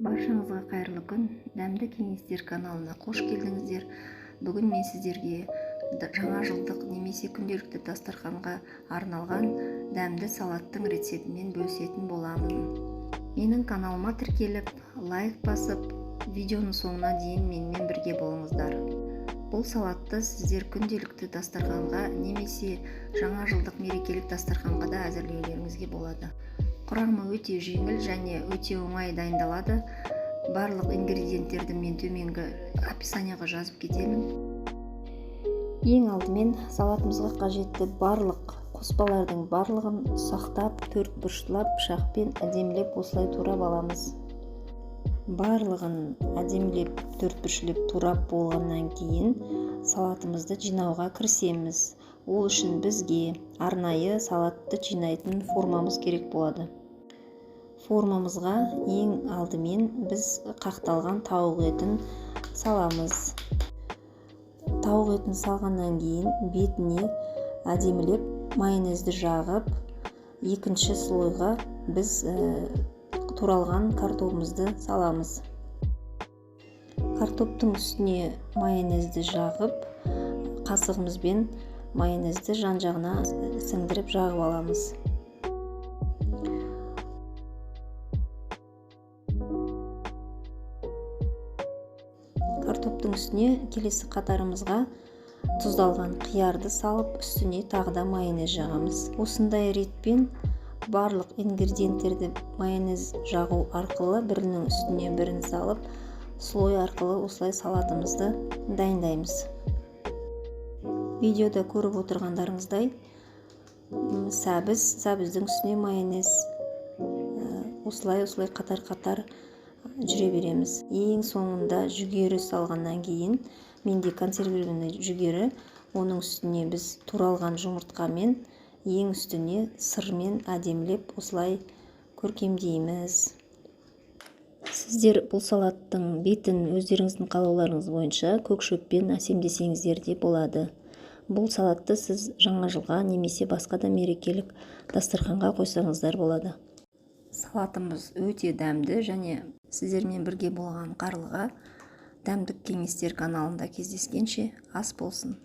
Баршаңызға қайырлы күн. Дәмді кеңестер каналына қош келдіңіздер. Бүгін мен сіздерге жаңа жылдық немесе күнделікті дастарханға арналған дәмді салаттың рецептімен бөлісетін боламын. Менің каналыма тіркеліп, лайк басып, видеоның соңына дейін менімен бірге болыңыздар. Бұл салатты сіздер күнделікті дастарханға немесе жаңа жылдық мерекелік дастарханға да әзірлеулеріңізге болады. Құрамы өте жеңіл және өте оңай дайындалады. Барлық ингредиенттерді мен төменгі описанияға жазып кетемін. Ең алдымен салатымызға қажетті барлық қоспалардың барлығын ұсақтап, төрт бұрыштылап пышақпен әдемілеп осылай турап аламыз. Барлығын әдемілеп төрт бұрышлап турап болғаннан кейін салатымызды жинауға кірісеміз. Ол үшін бізге арнайы салатты жинайтын формамыз керек болады. Формамызға ең алдымен біз қақталған тауық етін саламыз. Тауық етін салғаннан кейін бетіне әдемілеп майонезді жағып, екінші слойға біз туралған картобымызды саламыз. Картоптың үстіне майонезді жағып, қасығымызбен майонезді жан-жағына сіңдіріп жағып аламыз. Картоптың үстіне келесі қатарымызға тұздалған қиярды салып, үстіне тағы да майонез жағамыз. Осындай ретпен барлық ингредиенттерді майонез жағу арқылы бірінің үстіне бірін салып, слой арқылы осылай салатымызды дайындаймыз. Видеода көріп отырғандарыңыздай, сәбіз, сәбіздің үстіне майонез, осылай қатар-қатар жүре береміз. Ең соңында жүгері салғаннан кейін, менде консервированный жүгері, оның үстіне біз туралған жұмыртқамен, ең үстіне сырмен әдемілеп осылай көркемдейміз. Сіздер бұл салаттың бетін өздеріңіздің қалауларыңыз бойынша көк шөппен әсемдесеңіздер де болады. Бұл салатты сіз жаңа жылға немесе басқа да мерекелік дастарханға қойсаңыздар болады. Салатымыз өте дәмді және сіздермен бірге болған Қарлыға. Дәмдік кеңестер каналында кездескенше ас болсын.